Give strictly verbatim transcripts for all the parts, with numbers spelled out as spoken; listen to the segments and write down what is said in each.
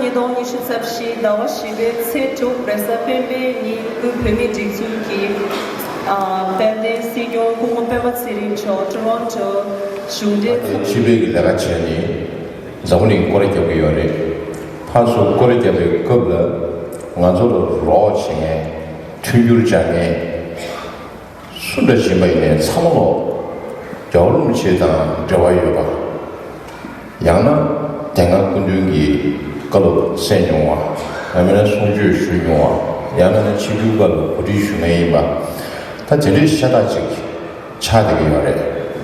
ཉིས་སྟོང་ཉི་ཤུ་རྩ་བཞི་ཟླ་བ་བཞི་པའི་ཚེས་དྲུག་རེས་གཟའ་སྤེན་པའི་ཉིན་དབུས་བོད་མིའི་སྒྲིག་འཛུགས་ཀྱི་ཨ་དཔལ་ལྡན་སྲིད་སྐྱོང་སྐུ་ངོ་སྤེན་པ་ཚེ་རིང་མཆོག་ཊོ་རོན་ཊོ་གཞུང་འབྲེལ་ཚོགས། སྤྱི་པའི་ལས་ཀ་བྱས་ནས་འཛམ་བུ་གླིང་སྐོར་ར་རྒྱབ་ཀྱི་ཡོད་རེད། ཕར་ཚུར་སྐོར་ར་རྒྱབ་པའི་སྐབས་ལ་ང་ཚོ་ལ་རོགས་བྱེད་མཁན། མཐུན་འགྱུར་སྦྱར་མཁན། སུ་འདྲ་ཕྱིན་པ་ཡིན་ནའི་ཚང་མ་ལོ་རྒྱལ་བ་རིན་པོ་ཆེ་དང་འབྲེལ་བ་ཡོད་པ། ཡང་ན་དེ་སྔ་སྐུ་མདུན་གྱི་བཀའ་སློབ་གསན་མྱོང་བ། ཡང་མིན་ན་གསུང་ཆོས་ཞུས་མྱོང་བ། ཡང་མིན་ན་ཆིབས་བསྒྱུར་སྐབས་ལ་གོ་སྒྲིག་ཞུ་མཁན་ཡིན་པ། ད་དེ་འདྲའི་ཤ་སྟག་ཅིག་ཆགས་བསྡད་ཀྱི་ཡོད་རེད།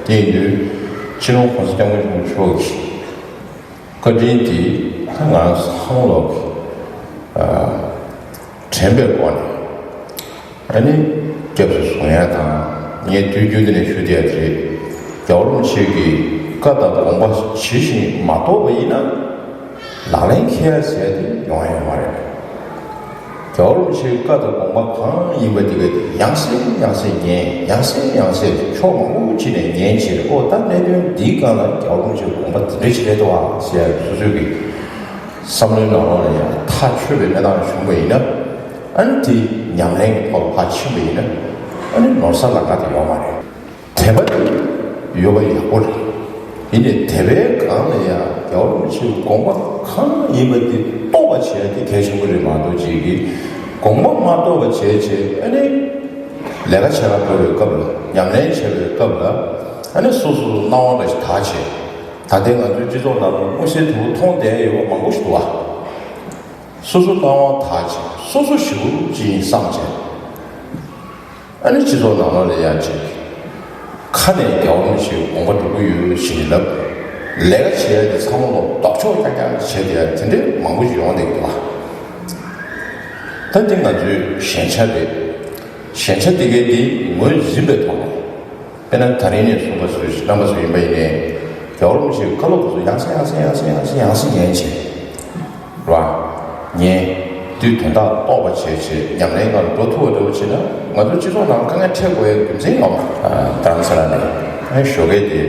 དེ་ཡིན་དུས་སྤྱི་ནོར་༸གོང་ས་༸སྐྱབས་མགོན་ཆེན་པོ་མཆོག་གིས། བཀའ་དྲིན་དེ་ད་ང་ཚང་ལོག་གི་ཨ་དྲན་པའི་སྒོ་ནས་ཨ་ནི་སྐྱབས་སུ་བཟུང་ཡ་དང་། ངས་དུས་རྒྱུན་དུ་ནས་ཞུ་བསྡད་ཡ་དེ་རེད། རྒྱལ་བ་རིན་པོ་ཆེ་གི་བཀའ་དང་དགོངས་པ་ཇི་བཞིན་མ་རྟོགས་པ་ཡིན་ན་ལག་ལེན་འཁེལ་ཡ་ཟེར་ཡ་དེ་ཡོང་ཡ་ཡོད་མ་རེད། རྒྱལ་བ་རིན་པོ་ཆེའི་བཀའ་དང་དགོངས་པ་གང་ཡིན་པ་དེ་ག་ཡང་སེ་ཡང་སེ་ཉན། ཡང་སེ་ཡང་སེ་ཕྱོགས་མང་པོ་ཅིག་ནས་ཉན་བྱས། ཨོ་ད་གནད་དོན་འདིའི་སྒང་ལ་རྒྱལ་བ་རིན་པོ་ཆེའི་དགོངས་པ་དེ་འདྲ་ཞིག་རེད་འདུག་ཨ་ཟེར་སོ་སོའི་གི་བསམ་བློའི་ནང་ལོགས་ལ་ཡང་ཐག་ཆོད་པའི་གནས་སྟངས་བྱུང་བ་ཡིན་ན། ཨ་ནི་དེ་ཉམས་ལེན་གྱི་ཐོག་ལ་ཕར་ཕྱིན་པ་ཡིན་ན། ཨ་ནི་ནོར་ས་ལམ་ཁ་དེ་ཡོད་མ་རེད། དད་པ་དེ་ཡོད་པ་ཡག་པོ་རེད། ཡིན་ནའི་དད་པའི་སྒང་ལ་ཡང་རྒྱལ་བ་རིན་པོ་ཆེའི་དགོངས་པ་གང་ཡིན་པ་དེ་རྟོགས་པ་བྱས་ཏེ་གལ་ཆེན་པོ་རེད་མ་གཏོགས། ཅིག་གིས་དགོངས་པ་མ་རྟོགས་པ་བྱས་བྱས་ཨ་ནི་ལས་ཀ་བྱེད་ལ་འགྲོ་བའི་སྐབས་ལ། ཉམས་ལེན་བྱེད་པའི་སྐབས་ལ་ཨ་ནི་སོ་སོ་སོ་སྣང་བ་འདྲ་ཞིག་དག་བྱས། ད་ལྟའི་ང་ཚོའི་སྤྱི་ཚོགས་ནང་ལ་མངོན་གསལ་དོད་པོ་མཐོང་བསྡད་ཡོད་པ་མང་པོ་ཞིག་འདུག་བ། སོ་སོ་སྣང་བ་དག་བྱས། སོ་སོ་ཞེ་པོ་ཅིག་ཡིན་བསམ་བྱས། ཨ་ནི་སྤྱི་ཚོགས་ནང་ལོགས་ལ་ཡང་ཅིག་ཁ་ནས་རྒྱལ་བ་རིན་པོ་ཆེའི་དགོངས་པ་སྒྲུབ་ཀྱི་ཡོད་ཞེས་ལབ། ལས་ཀ་བྱེད་ཡ་དེ་ཚང་མ་ལོ་ལྡོག་ཕྱོགས་རྐྱང་རྐྱང་བྱས་ཏེ་ཡ་དེ་འདྲའི་མང་པོ་ཞིག་ཡོང་བསྡད་ཀྱི་འདུག་བ། ད་འདི་ང་ཚོའི་ཞན་ཆ་རེད། ཞན་ཆ་དེ་གའི་འདི་ངོས་འཛིན་པའི་ཐོག་ནས། དཔེར་ན་ད་རིང་ནས་བཟུང་བ་ཚོས་རྣམ་པ་ཚོ་ཡིན་པ་ཡིན་ནའི་རྒྱལ་བ་རིན་པོ་ཆེའི་བཀའ་སློབ་ཚོ་ཡང་སེ་ཡང་སེ་ཡང་སེ་ཡང་སེ་ཡང་སེ་ཉན་བྱས། ར། ངས་དུས་དོན་དག་རྟོགས་པ་བྱས་བྱས་ཉམས་ལེན་སྒང་འགྲོ་ཐུབ་པ་འདྲ་བོ་བྱས་ན་ང་ཚོ་སྤྱི་ཚོགས་ནང་དཀའ་ངལ་འཕྲད་དགོས་ཡའི་རྒྱུ་མཚན་ཡོད་མ་རེད། རྡ་རམ་ས་ལ་ནས་ཨ་ཞོགས་ཀས་དེ་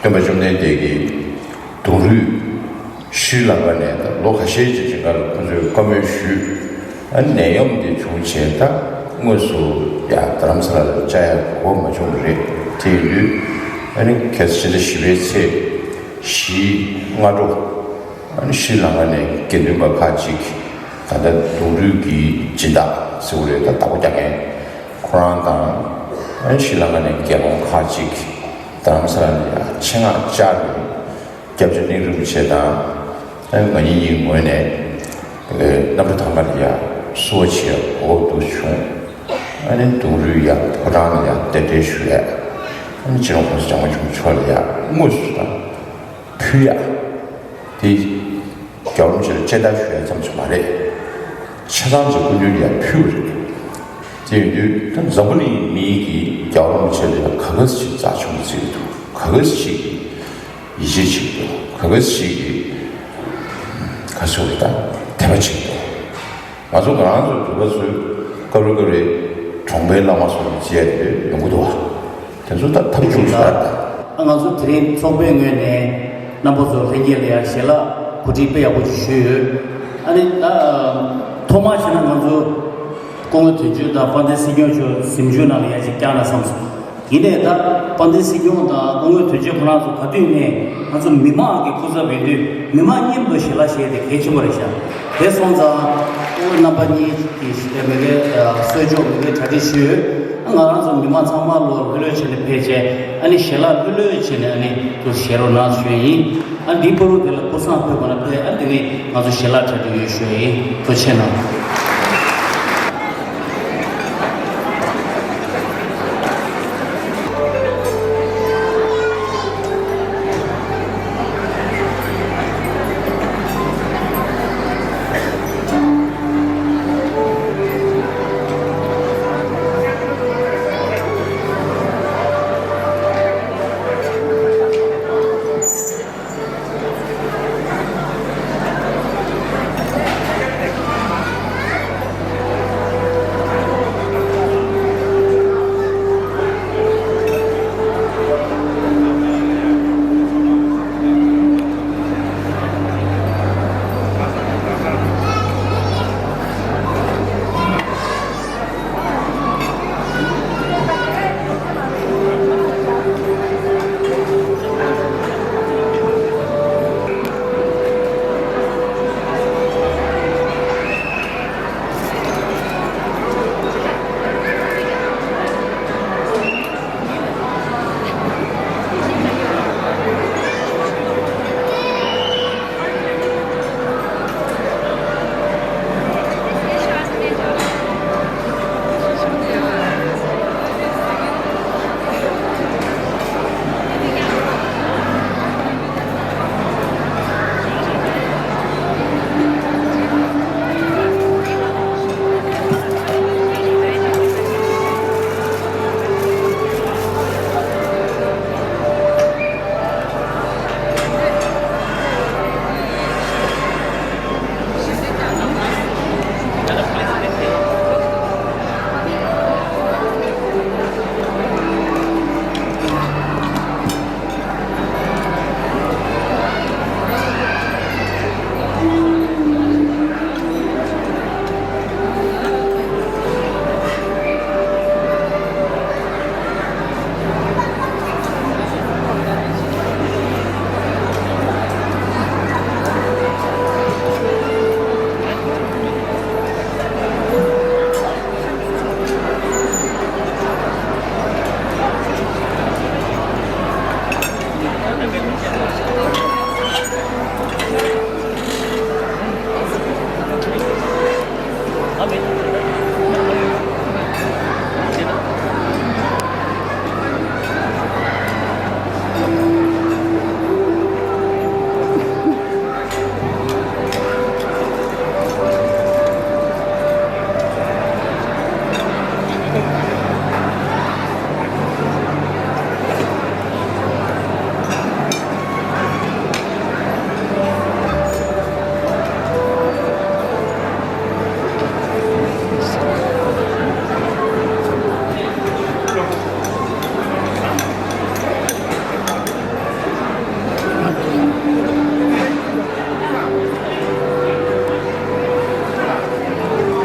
སྟོན་པ་བཅོམ་ལྡན་འདས་ཀྱི་གདུང་རུས་ཤྲི་ལང་ཀ་ནས་ད་ལོ་ཁ་ཤས་ཅིག་ཅིག་སྔ་ལ་ཁོ་ཚོས་བཀའ་མོལ་ཞུས། ཨ་ནད་ཡམས་དེ་བྱུང་བྱས་ད་དངོས་སུ་ཡ་རྡ་རམ་ས་ལ་ལ་བཅར་ཡ་གོ་སྐབས་མ་བྱུང་བ་རེད། དེ་ཡིན་དུས་ཨ་ནི་ཁ་སང་ཕྱི་ཟླ་བཞི་པའི་ཚེས་བཞིའི་སྔ་དྲོ། ཨ་ནི་ཤྲི་ལང་ཀ་ནས་དགེ་འདུན་པ་ཁག་ཅིག་ད་ལྟ་གདུང་རུས་ཀྱི་སྦྱིན་བདག་ཟེར་བ་རེད། ད་བདག་པོ་རྒྱག་མཁན་ཁོ་རང་དང་། ཨ་ནི་ཤྲི་ལང་ཀ་ནས་དགེ་སློང་ཁག་ཅིག་རྡ་རམ་ས་ལ་ནས་ཡར་ཆེད་མངགས་བཅར་ནས་སྐྱབས་རྗེ་གླིང་རིན་པོ་ཆེ་དང་། ཨ་ནི་ང་གཉིས་གཉིས་ངོས་ནས་གནམ་གྲུ་ཐང་ཁ་ལ་ཡར་བསུ་བ་བྱེད་གོ་སྐབས་འདུག་བྱུང་། ཨ་ནི་གདུང་རུས་ཡར་ཕོ་བྲང་ལ་ཡར་གདན་འདྲེན་ཞུ་ཡས། ཨ་ནི་སྤྱི་ནོར་༸གོང་ས་༸སྐྱབས་མགོན་ཆེན་པོ་མཆོག་ལ་ཡར་དངོས་སུ་དང་ཕུལ་ཡ། དེ་རྒྱལ་བ་རིན་པོ་ཆེ་ལ་མཇལ་དར་ཞུ་ཡ་ཙམ་ཞིག་མ་རེད། ཆ་ཚང་གཅིག་སྐུ་མདུན་ལ་ཡར་ཕུལ་བ་རེད། དེ་ཡིན་དུས་ད་འཛམ་བུ་གླིང་མི་གིས་རྒྱལ་བ་རིན་པོ་ཆེ་ལ་ཡར་ག་ག་ཟེ་ཞིག་རྩ་ཆེན་པོ་བརྩི་གི་འདུག་ག་ག་ཟེ་ཞིག་གིས་ཡིད་ཆེས་བྱེད་ཀྱི་འདུག་ག་ག་ཟེ་ཞིག་གིས་ག་ཟེར་དགོས་རེད། ད་དད་པ་བྱེད་ཀྱི་འདུག་ང་ཚོ་ང་རང་ཚོའི་འདུས་པ་ཚོས་སྐབས་རེ་སྐབས་རེ་གྲོང་པའི་བླ་མ་སོགས་ཀྱི་མཇལ་ཏེ་ཡོང་གི་འདུག་བ། དེ་ཚོ་ད་ཐབས་སྐྱོ་ཞིག་རེད་ད། ང་ཚོ་དེ་རིང་ཚོགས་པའི་ངོས་ནས་རྣམ་པ་ཚོ་ལྷན་རྒྱས་ལ་ཡང་ཞལ་ལག་གོ་སྒྲིག་དཔེ་ཡག་པོ་ཞིག་ཞུས་ཡོད། ཨ་ནི་ད་ཐོག་མར་བྱས་ན་ང་ཚོ་སྐུ་ངོ་དོན་གཅོད་དང་དཔལ་ལྡན་སྲིད་སྐྱོང་མཆོག་གཟིམ་ཆུང་ནང་ལ་ཡར་ཅིག་བསྐྱངས་ན་བསམ་སོང་། ཡིན་ནའི་ད་དཔལ་ལྡན་སྲིད་སྐྱོང་དང་སྐུ་ངོ་དོན་གཅོད་ཁོ་རང་ཚོ་ག་དུས་ནས་ང་ཚོ་མི་མང་གི་སྐུ་ཚབ་ཡིན་དུས་མི་མང་མཉམ་དུ་ཞལ་ལག་བཞེས་དེ་གལ་ཆེན་པོ་རེད་ཤག་དེ་སོང་ཙང་སྐུ་ངོ་རྣམ་པ་གཉིས་ཀྱིས་ཞལ་མི་ཁའི་གསོལ་ལྕོག་མི་ཁའི་གྲ་སྒྲིག་ཞུས་ཡོད། ང་རང་ཚོ་མི་མང་ཚང་མ་ལོ་ལྷོད་ལྷོད་བྱས་ནས་ཕེབས་བྱས་ཨ་ནི་ཞལ་ལག་ལྷོད་ལྷོད་བྱས་ནས་ཨ་ནི་དུ་བཞེས་རོགས་གནང་ཞུ་ཡ་ཡིན། ཨ་འདིའི་བར་དུ་དེ་ལ་སྐུ་སྲུང་ཕེབས་དགོས་ན་ཕེབས། ཨ་དེ་ནས་ང་ཚོ་ཞལ་ལག་གྲ་སྒྲིག་ཡོད་ཞུ་ཡ་ཡིན། ཐུགས་རྗེ་གནང་།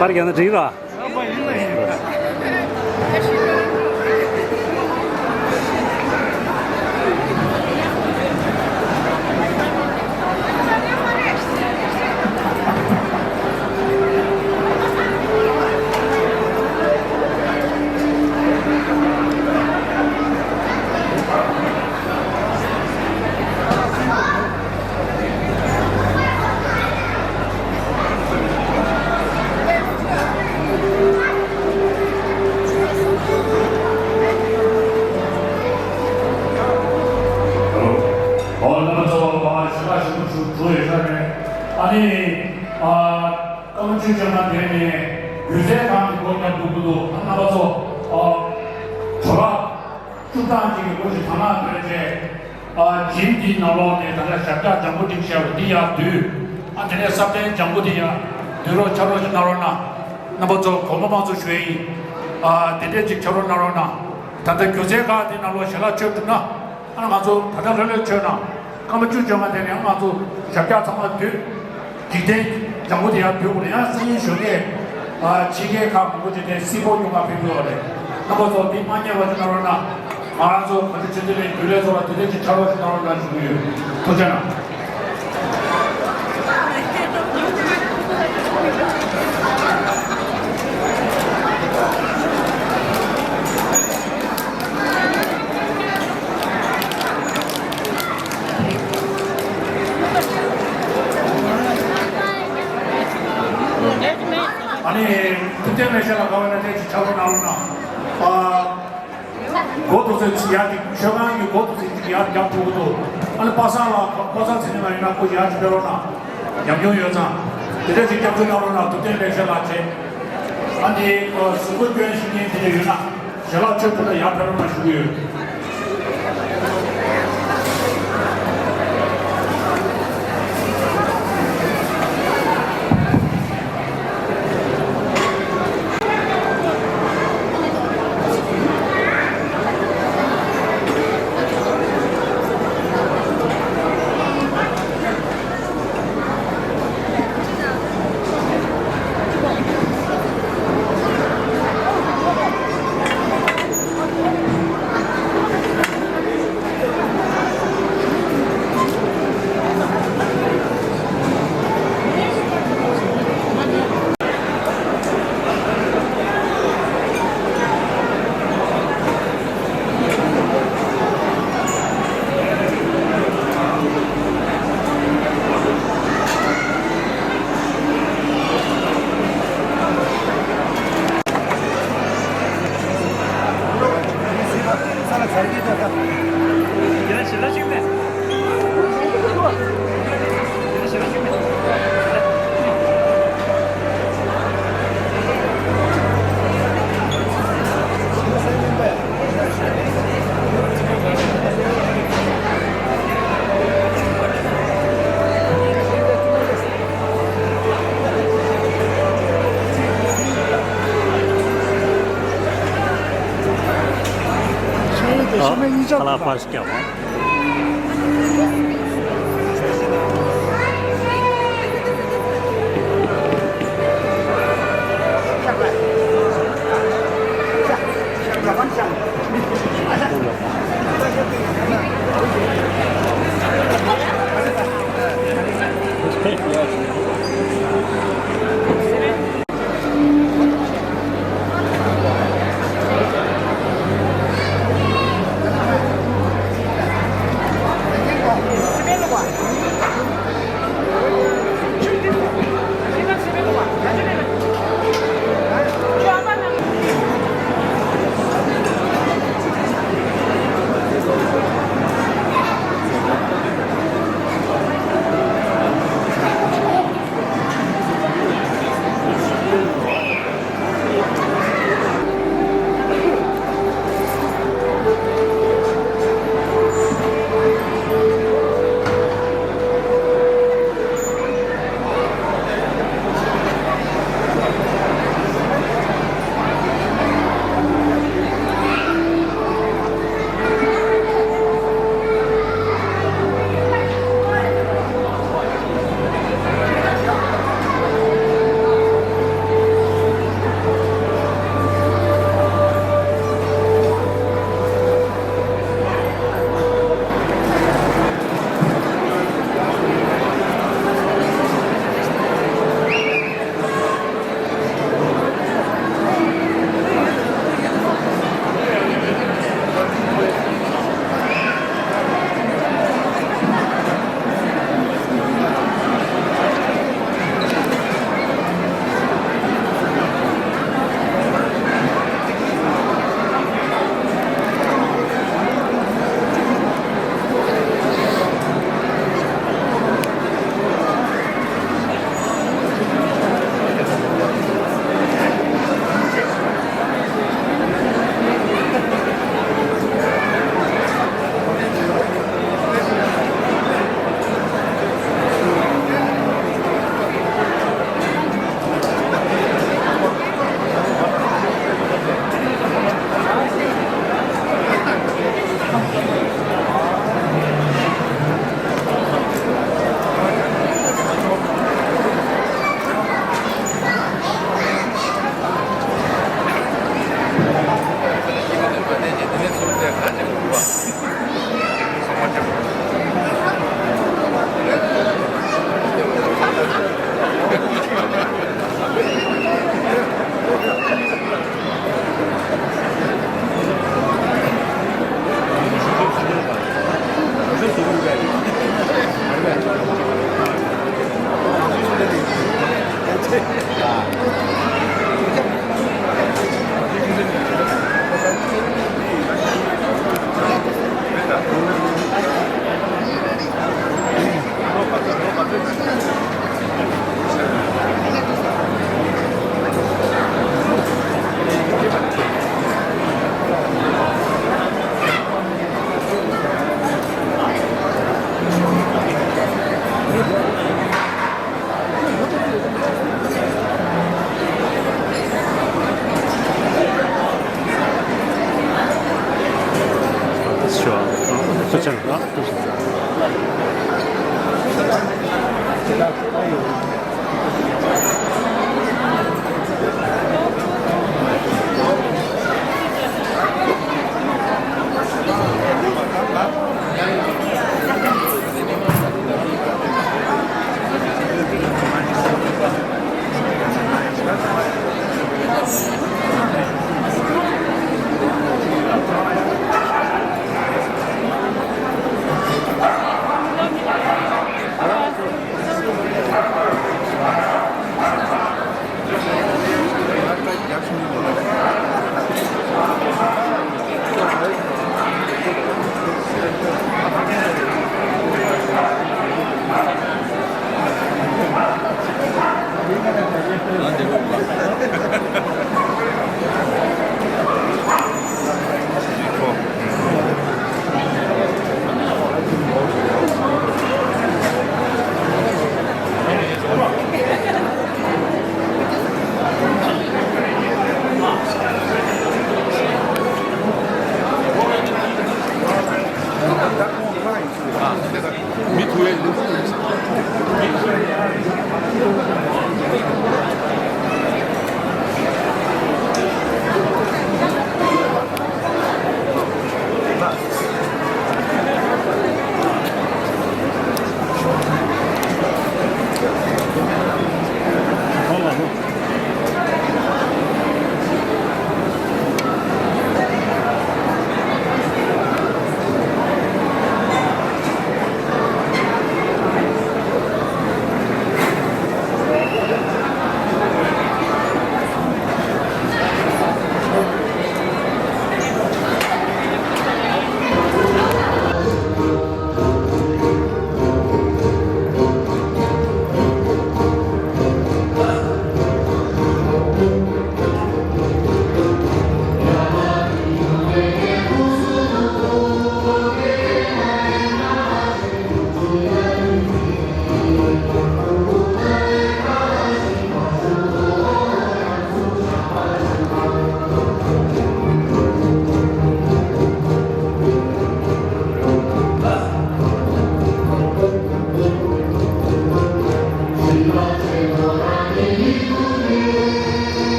པར་རྒྱག་ན་འགྲིག་ར། ཨོ་རྣམ་པ་ཚོ་ཞུ་ལ་ཞུ་ཞུ་ཞུ་ཡོད་ས་རེད། ཨ་ནི་ཨ་སྐར་མ་བཅུ་བཅོ་ལྔ་དེ་ནས་སྒྱུ་རྩལ་ཁང་གི་སྒོ་བརྒྱབ་འདུག་གི་འདུག་ཨ་རྣམ་པ་ཚོ་ཨ་གྲོ་ལ་བཅུ་གྲངས་ཅིག་གི་སྒོ་ཞིག་ཐང་ལ་ཐོན་རྗེས། ཨ་ཇིམ་འདིའི་ནང་ལོགས་ནས་ད་ལྟ་ཞབས་བཀྱག་ལྗང་གུ་འདི་བཞག་པ་འདི་ཡར་བསྡུས། ཨ་དེ་ནས་སྲབ་ལྡན་ལྗང་གུ་འདི་ཡར་བསྡུས་རོགས་ཆ་རོགས་ཞིག་གནང་རོགས་གནང་། རྣམ་པ་ཚོ་དགོངས་པ་མང་ཚོགས་ཞུ་ཡ་ཡིན། ཨ་དེ་འདྲས་ཅིག་ཆ་རོགས་གནང་རོགས་གནང་། ད་ལྟ་སྒྱུ་རྩལ་ཁང་འདི་ནང་ལོགས་ཞལ་ལག་མཆོད་ཐུབ་ན། ཨ་ང་ཚོ་ད་ལྟ་ལྷོད་ལྷོད་མཆོད་གནང་། སྐར་མ་བཅུ་བཅོ་ལྔ་དེ་ནས་ང་ཚོ་ཞབས་བཀྱག་ཚང་མ་བསྡུས། འཇིག་རྟེན་ལྗང་གུ་དེ་ཡང་བསྡུས་དགོས་རེད། ཡང་སང་ཉིན་གཞོན་སྐྱེས་ཨ་ཕྱི་རྒྱལ་ཁག་མང་པོ་ཅིག་ནས་སིལ་སྤོལ་སྐྱོང་ག་ཕེབས་ཀྱི་ཡོད་རེད། རྣམ་པ་ཚོ་འདི་མ་བསྙེལ་བ་ཅིག་གནང་རོགས་གནང་། ང་རང་ཚོ་གངས་ལྗོངས་ཆོས་ལྡན་གླིང་རྒྱུན་ལས་ཚོགས་ལ་དེ་འདྲ་ཅིག་ཕྱག་རོགས་ཤིག་གནང་རོགས་གནང་ཞུ་གི་ཡོད། ཐུགས་རྗེ་གནང་། ཨ་ནི་ཐུབ་བསྟན་ལེགས་བཤད་ལགས་དགའ་བ་ན་དེ་ཅིག་ཕྱག་རོགས་གནང་རོགས་གནང་། ཨ། སྒོ་ཐོག་ཚོས་ཅིག་ཡར་ཅིག་མཆོད་ཁང་གི་སྒོ་ཐོག་ཚོས་ཅིག་ཡར་རྒྱབ་ཐུབ་ཀྱི་འདུག་ཨ་ནི་པ་སངས་ལགས་ཁོ་ཚང་ཚེ་རིང་ལགས་ཡིན་ན་ཁོ་ཡར་ཅིག་ཕེབས་རོགས་གནང་། ཉམས་མྱོང་ཡོད་ཙང་། དེ་འདྲ་ཅིག་སྐྱབས་བཅོལ་གནང་རོགས་གནང་། ཐུབ་བསྟན་ལེགས་བཤད་ལགས་བྱས། ཨ་ནི་གཟུགས་པོ་སྐྱོན་ཤེས་མཁན་དེ་འདྲ་ཡོད་ན་ཞལ་ལག་མཆོད་ཐུབ་ན་ཡར་ཕེབས་རོགས་གནང་ཞུ་གི་ཡོད། ཨ་ལ་པར་སྐྱབས།